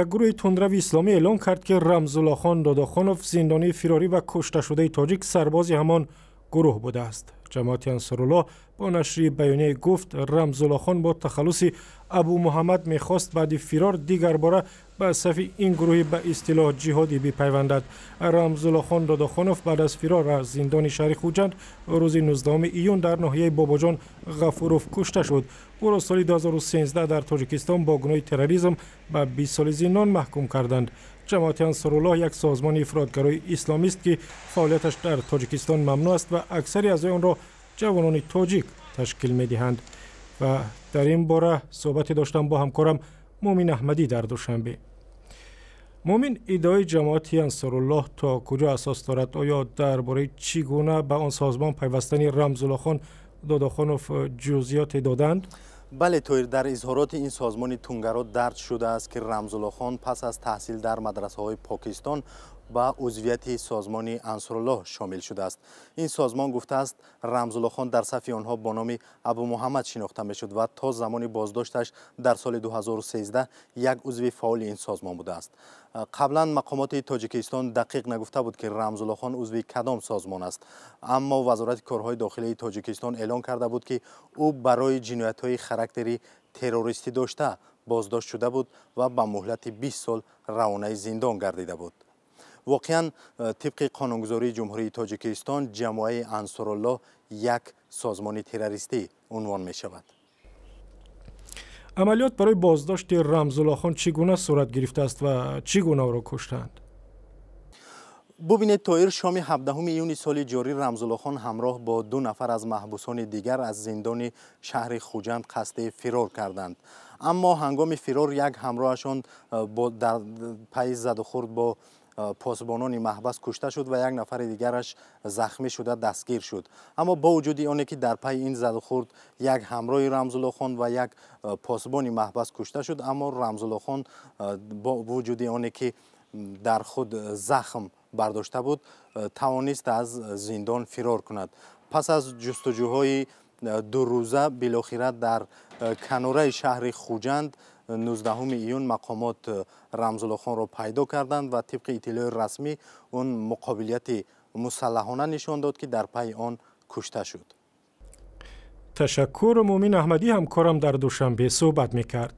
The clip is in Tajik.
Як гурӯҳи тундрави исломӣ эълон кард, ки Рамзуллохон Додохонов, зиндонии фирорӣ ва кушташудаи тоҷик, сарбози ҳамон гурӯҳ будааст. Ҷамоати Ансоруллоҳ бо нашри баёнияе гуфт, Рамзуллохон бо тахаллуси Абу Муҳаммад мехост баъди фирор дигарбора ба сафи ин гурӯҳи ба истилоҳ ҷиҳодӣ бипайвандад. Рамзуллохон Додохонов баъд аз фирор аз зиндони шаҳри Хуҷанд рӯзи 19 июн дар ноҳияи Бобоҷон Ғафуров кушта шуд. Ӯро соли 2013 дар Тоҷикистон бо гуноҳи терроризм ба 20 соли зиндон маҳкум карданд. Ҷамоати Ансоруллоҳ як созмони ифротгарои исломист, ки фаъолияташ дар Тоҷикистон мамнӯъ аст ва аксари аъзои онро ҷавонони тоҷик ташкил медиҳанд. Ва дар ин бора суҳбате доштам бо ҳамкорам Муъмин Аҳмадӣ дар Душанбе. Муъмин, иддаои ҷамоати Ансоруллоҳ то куҷо асос дорад? Оё дар бораи чӣ гуна ба он созмон пайвастани Рамзуллохон Додохонов ҷузъиёте доданд? Бале, Тоир, дар изҳороти ин созмони тунгаро дарҷ шудааст, ки Рамзуллохон пас аз таҳсил дар мадрасаҳои Покистон ба узвияти созмони Ансоруллоҳ шомил шудааст. Ин созмон гуфтааст, Рамзуллохон дар сафи онҳо бо номи Абу Муҳаммад шинохта мешуд ва то замони боздошташ дар соли 2013 як узви фаъоли ин созмон будааст. Қаблан мақомоти Тоҷикистон дақиқ нагуфта буд, ки Рамзуллохон узви кадом созмон аст, аммо Вазорати корҳои дохилии Тоҷикистон эълон карда буд, ки ӯ барои ҷиноятҳои характери террористӣ дошта боздошт шуда буд ва ба муҳлати 20 сол равонаи зиндон гардида буд. Воқеан, тибқи қонунгузории Ҷумҳурии Тоҷикистон, ҷамоаи Ансоруллоҳ як созмони террористӣ унвон мешавад. Амалиёт барои боздошти Рамзуллохон чӣ гуна сурат гирифтааст ва чӣ гуна ӯро куштанд? Бубинед, Тоир, шоми 17 июни соли ҷорӣ Рамзуллохон ҳамроҳ бо ду нафар аз маҳбусони дигар аз зиндони шаҳри Хуҷанд қасди фирор карданд. Аммо ҳангоми фирор як ҳамроҳашон дар пайи задухӯрд бо посбонони маҳбас кушта шуд ва як нафари дигараш захмӣ шуда дастгир шуд. Аммо бо вуҷуди оне ки дар пайи ин задухӯрд як ҳамроҳи Рамзуллохон ва як посбони маҳбас кушта шуд, аммо Рамзуллохон бо вуҷуди оне ки дар худ захм бардошта буд, тавонист аз зиндон фирор кунад. Пас аз ҷустуҷӯҳои дурӯза билохира дар канораи шаҳри Хуҷанд 19 июн мақомот Рамзуллохонро пайдо карданд ва тибқи иттилои расмӣ он муқобилияти мусаллаҳона нишон дод, ки дар пайи он кушта шуд. Ташаккур. Муъмин Аҳмадӣ, ҳамкорам дар Душанбе, суҳбат мекард.